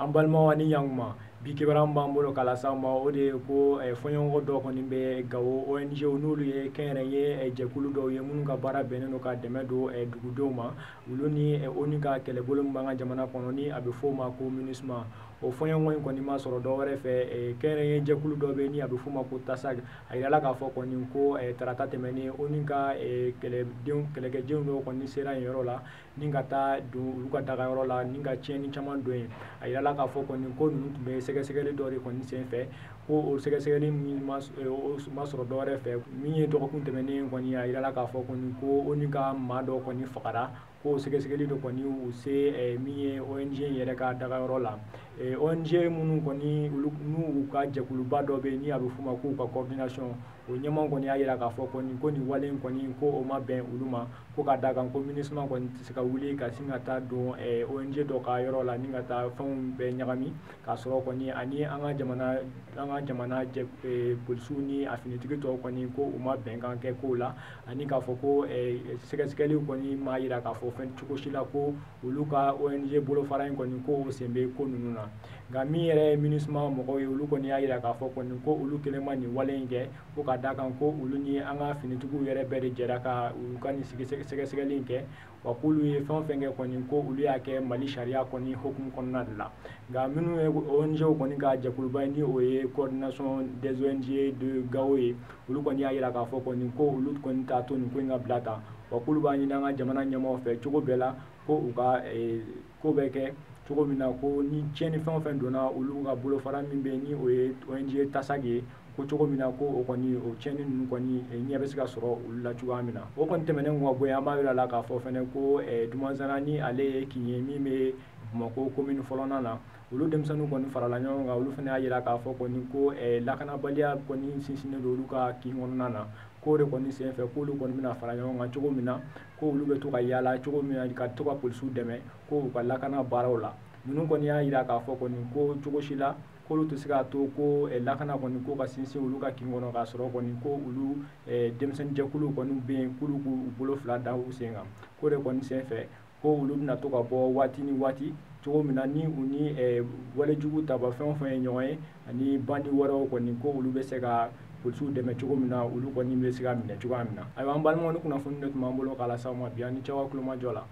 An balimaw ani ɲankuma, bi kibaruya min b'an bolo k'a lase aw ma, o de ye ko fɔɲɔgɔnkɔ dɔw kɔni bɛ Gawo ONG, n'olu ye kɛnyɛrɛye jɛkulu dɔw ye minnu ka baara bɛnnen don ka dɛmɛ don dugudenw ma, olu ni ONU ka kɛlɛbolo min b'an ka jamana kɔnɔ ni a bɛ f'o ma ko MINUSMA. O fɔɲɔgɔnkɔ in kɔni ma sɔrɔ dɔw wɛrɛ fɛ, kɛnyɛrɛye jɛkulu dɔ bɛ ni a bɛ f'o ma ko TASAC. A yirala k'a fɔ kɔni ko tarata tɛmɛnen, ONU ka kɛlɛkɛdenw dɔw kɔni sera yen yɔrɔ la ni ka taa don olu ka dagayɔrɔ la ni ka tiɲɛni caman don yen. A yirala k'a fɔ kɔni ko ninnu tun bɛ sɛgɛsɛgɛli dɔ de kɔni senfɛ, ko o sɛgɛsɛgɛli min ma sɔrɔ dɔ wɛrɛ fɛ min ye dɔgɔkun tɛmɛnen kɔni, a yirala k'a fɔ kɔni ko ONU ka maa dɔ kɔni fagara, ko sɛgɛsɛgɛli dɔ kɔni u se min ye ONG yɛrɛ ka dagayɔrɔ la. ONG minnu kɔni olu n'u ka jɛkuluba dɔ bɛ yen ni a bɛ f'o ma k'u ka coordination, o ɲɛmaa kɔni y'a yira k'a fɔ kɔni ko nin wale in kɔni ko o ma bɛn olu ma, ko ka d'a kan ko MINUSMA kɔni tɛ se ka wuli ka sin ka taa don ONG dɔ ka yɔrɔ la ni ka taa fɛnw bɛɛ ɲagami, k'a sɔrɔ kɔni ani an ka jamana polisiw ni a finitigi tɔw kɔni ko u ma bɛnkan kɛ kow la, ani k'a fɔ ko sɛgɛsɛgɛliw kɔni m'a yira k'a fɔ fɛn cogo si la ko olu ka ONG bolofara in kɔni ko o sen bɛ ko ninnu na. Nka min yɛrɛ ye MINUSMA mɔgɔw ye, olu kɔni y'a yira k'a fɔ kɔni ko olu kelen ma nin wale in kɛ, ko ka d'a kan ko olu ni an ka finitigiw yɛrɛ bɛɛ de jɛra ka olu ka nin sɛgɛsɛgɛli in kɛ, wa k'olu ye fɛn o fɛn kɛ kɔni ko olu y'a kɛ Mali sariya kɔni hukumu kɔnɔna de la. Nka minnu ye ONG kɔni ka jɛkuluba ye ni o ye coordination des ONG de Gao ye, olu kɔni y'a yira k'a fɔ kɔni ko olu kɔni t'a to nin ko in ka bila tan, wa k'olu b'a ɲini an ka jamana ɲɛmaaw fɛ cogo bɛɛ la ko u ka ko bɛ kɛ cogo min na ko ni tiɲɛni fɛn o fɛn donna olu ka bolofara min bɛ yen ni o ye ONG TASAC ye, ko cogo min na ko o kɔni o tiɲɛni ninnu kɔni ɲɛ bɛ se ka sɔrɔ olu la cogoya min na. O kɔni tɛmɛnen kɔ ka bɔ yen, an b'a yira la k'a fɔ fɛnɛ ko Dumanzana ni ale ye kin ye min bɛ Bamakɔ commune fɔlɔnan na, olu denmisɛnninw kɔni farala ɲɔgɔn kan, olu fana y'a yira k'a fɔ kɔni ko lakanabaliya kɔni sinsinnen don olu ka kin kɔnɔna na, k'o de kɔni senfɛ k'olu kɔni bɛna fara ɲɔgɔn kan cogo min na ko olu bɛ to ka yaala cogo min na ka to ka polisiw dɛmɛ ko u ka lakana baaraw la. Ninnu kɔni y'a yira k'a fɔ kɔni ko cogo si la k'olu tɛ se k'a to ko lakana kɔni ko ka sinsin olu ka kin kɔnɔ, k'a sɔrɔ kɔni ko olu denmisɛnninjɛkuluw kɔni bɛ yen k'olu k'u bolo fila da u sen kan, k'o de kɔni senfɛ ko olu bɛna to ka bɔ waati ni waati cogo min na ni u ni walejugu taba fɛn o fɛn ye ɲɔgɔn ye ani bandi wɛrɛw kɔni ko olu bɛ se ka polisiw dɛmɛ cogo min na, olu kɔni bɛ se ka minɛ cogoya min na. Ayiwa, an balimaw, ni kunnafoni de tun b'an bolo k'a lase aw ma bi, an ni cɛw ka kulomajɔ la.